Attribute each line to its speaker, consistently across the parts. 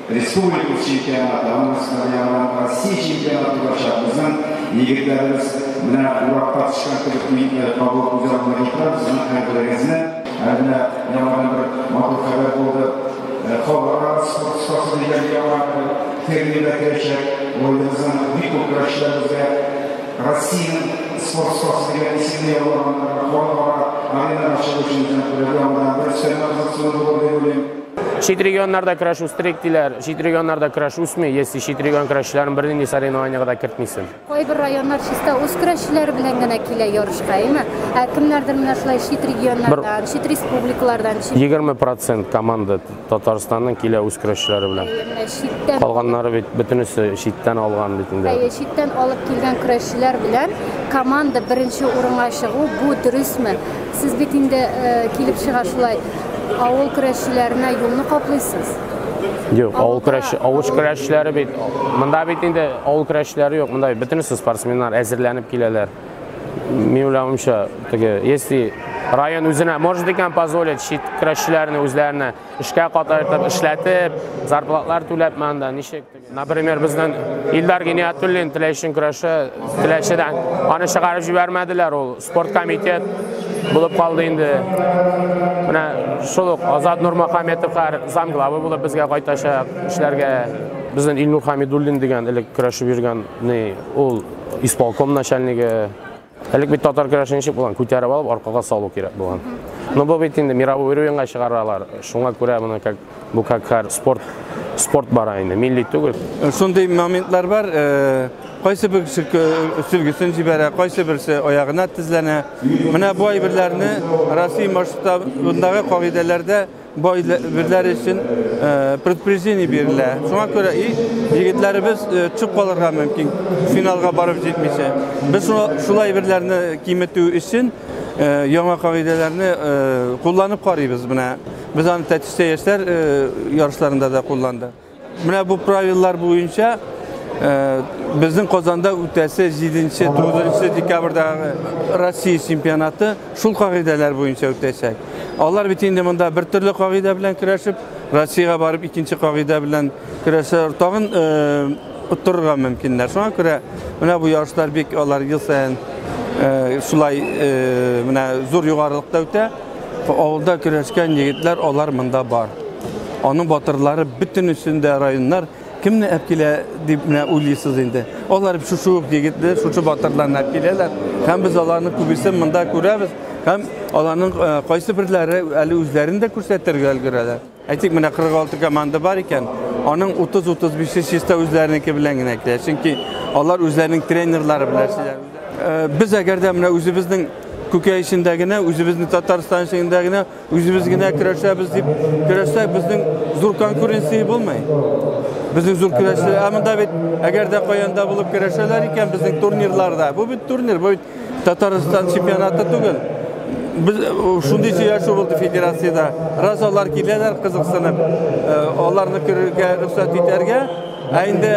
Speaker 1: Республика чемпионаты, аның өстенә яңадан Россия чемпионаты булачак. Безнең егетләребез менә уракка төшкән кебек мин кабул күз алдына китерәм сезнең һәрберегезне. Әле менә яңадан бер матур хәбәр булды. Халыкара спорт остасы дигән яңа термин дә керәчәк. Ул безнең бик күп көрәшчеләребезгә Россиянең спорт остасы дигән исемне яулаганнарга халыкара аренага чыгу өчен үзенә яңадан бер өстәмә кызыксыну булыр дип уйлыйм.
Speaker 2: Чит регионнарда көрәш үстерик диләр. Чит регионнарда көрәш үсми, если чит регион көрәшчеләрен бернинди соревнованиега да кертмисең.
Speaker 3: Кайбер районнар чиста үз көрәшчеләре белән генә килә ярышка, әйме? Ә кемнәрдер менә шулай чит регионнардан, чит республикалардан, чит
Speaker 2: 20% команда Татарстанның килә үз көрәшчеләре белән.
Speaker 3: Менә читтән
Speaker 2: Калганнары бит бөтенесе читтән алган бит инде.
Speaker 3: Әйе, читтән алып килгән көрәшчеләр белән команда беренче урынга чыгу бу дөресме? Сез бит инде килеп чыга шулай авыл көрәшчеләренә юлны каплыйсыз.
Speaker 2: Юк, авыл көрәшчеләре бит монда бит инде авыл көрәшчеләре юк, монда бөтенесе спортсменнар әзерләнеп киләләр. Мин уйлавымча, теге, если район үзенә может икән позволить чит көрәшчеләрне үзләренә эшкә катыртып, эшләтеп, зарплатлар түләп монда ничек? Например, безнең Илдар Гиниятуллин Теләчен көрәше, Теләчедән аны чыгарып җибәрмәделәр, ул спорт комитет булып калды инде. Менә шул ук Азат Нурмөхәммәтовлар замглавы булып безгә кайтачак эшләргә. Безнең Илнур Хамидуллин дигән элек көрәшеп йөргән, ни, ул исполком начальнигы. Элек бит татар көрәше ничек булган? Күтәреп алып аркага салу кирәк булган. Но бу бит инде мировой уровеньга чыгаралар. Шуңа күрә моны как бу как һәр спорт бара инде, милли түгел.
Speaker 4: Шундый моментлар бар, кайсы берсе сөлгесен җибәрә, кайсы берсе аягына тезләнә. Менә бу әйберләрне Россия масштабындагы кагыйдәләрдә бу әйберләр өчен предупреждение бирелә. Шуңа күрә и егетләребез төшеп калырга мөмкин, финалга барып җитмичә. Без шул әйберләрне киметү өчен яңа кагыйдәләрне кулланып карыйбыз менә. Без аны Тәтештә яшьләр ярышларында да кулландык. Менә бу правилалар буенча безнең Казанда үтәсе 7-9 декабрьдәге Россия чемпионаты шул кагыйдәләр буенча үтәчәк. Алар бит инде монда бер төрле кагыйдә белән көрәшеп, Россиягә барып икенче кагыйдә белән көрәшәләр, тагын оттырырга мөмкиннәр. Шуңа күрә менә бу ярышлар бик алар ел саен шулай менә зур югарылыкта үтә. Авылда көрәшкән егетләр алар монда бар. Аның батырлары бөтенесендә районнар кемне әп килә дип менә уйлыйсыз инде. Алар шушы ук егетләр, шушы батырларны әп киләләр. Һәм без аларның күбесен монда күрәбез. Һәм аларның кайсы берләре әле үзләрен дә күрсәтергә өлгерәләр. Әйтик, менә 46 команда бар икән, аның 30-35-е чиста үзләренеке белән генә килә. Чөнки алар үзләренең тренерлары белән эшлиләр. Без әгәр дә менә үзебезнең Күкәй эчендә генә, үзебезнең Татарстан эчендә генә, үзебез генә көрәшәбез дип көрәшсәк, безнең зур конкуренция булмый. Безнең зур көрәшләр, ә монда бит әгәр дә каян да булып көрәшәләр икән безнең турнирларда. Бу бит турнир, бу бит Татарстан чемпионаты түгел. Без шундый сөйләшү булды федерациядә. Раз алар киләләр кызыксынып, аларны күрергә рөхсәт итәргә, ә инде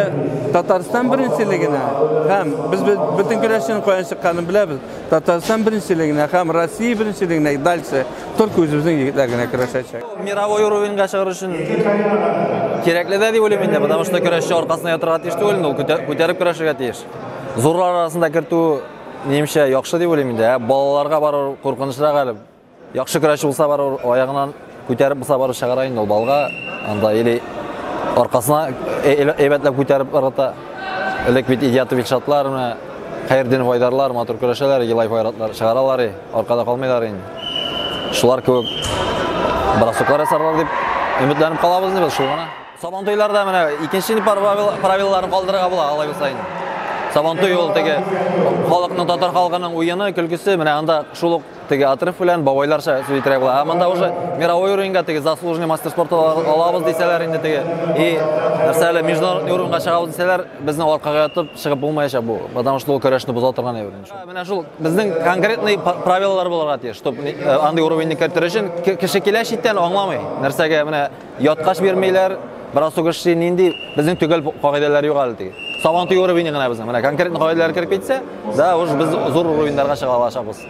Speaker 4: Татарстан беренчелегенә һәм без бөтен көрәшченең каян чыкканын беләбез. Татарстан беренчелегенә һәм Россия беренчелегенә дальше только үзебезнең егетләр генә көрәшәчәк.
Speaker 5: Мировой уровеньга чыгар өчен кирәкле дә дип уйлыйм инде, потому что көрәшче аркасына ятырга тиеш түгел, ул күтәреп көрәшергә тиеш. Зурлар арасында кертү минемчә яхшы дип уйлыйм инде. Ә балаларга барыр куркынычрак әле. Яхшы көрәшче булса барыр, аягыннан күтәреп булса барыр чыгара инде ул балга, анда или аркасына әйбәтләп күтәреп ыргыта. Элек бит Идиятов Илшатлар, менә Хәйретдинов Айдарлар матур көрәшәләр, Гилаев Айратлар чыгаралар, аркада калмыйлар инде. Шулар кебек бросоклар ясарлар дип өметләнеп калабыз инде без шул гына. Сабантуйларда менә икенче правилаларын калдырырга була, алай булса инде. Сабантуй ул теге халыкның, татар халкының уены, көлкесе, менә анда шул ук теге отрыв белән бабайларча сүз итәргә була. Ә монда уже мировой уровеньга теге заслуженный мастер спорта алабыз дисәләр инде теге и нәрсә әле международный уровеньга чыгабыз дисәләр, безнең аркага ятып чыгып булмаячак бу, потому что ул көрәшне боза торган әйбер инде шул. Менә шул безнең конкретный правилалар булырга тиеш, чтоб андый уровеньны кертер өчен кеше килә читтән аңламый. Нәрсәгә менә яткач бирмиләр, бросок эшли нинди, безнең төгәл кагыйдәләр юк әле теге. Сабантуй уровене генә безнең. Менә конкретный кагыйдәләр кереп китсә, да, уж без зур уровеньнарга чыга алачакбыз.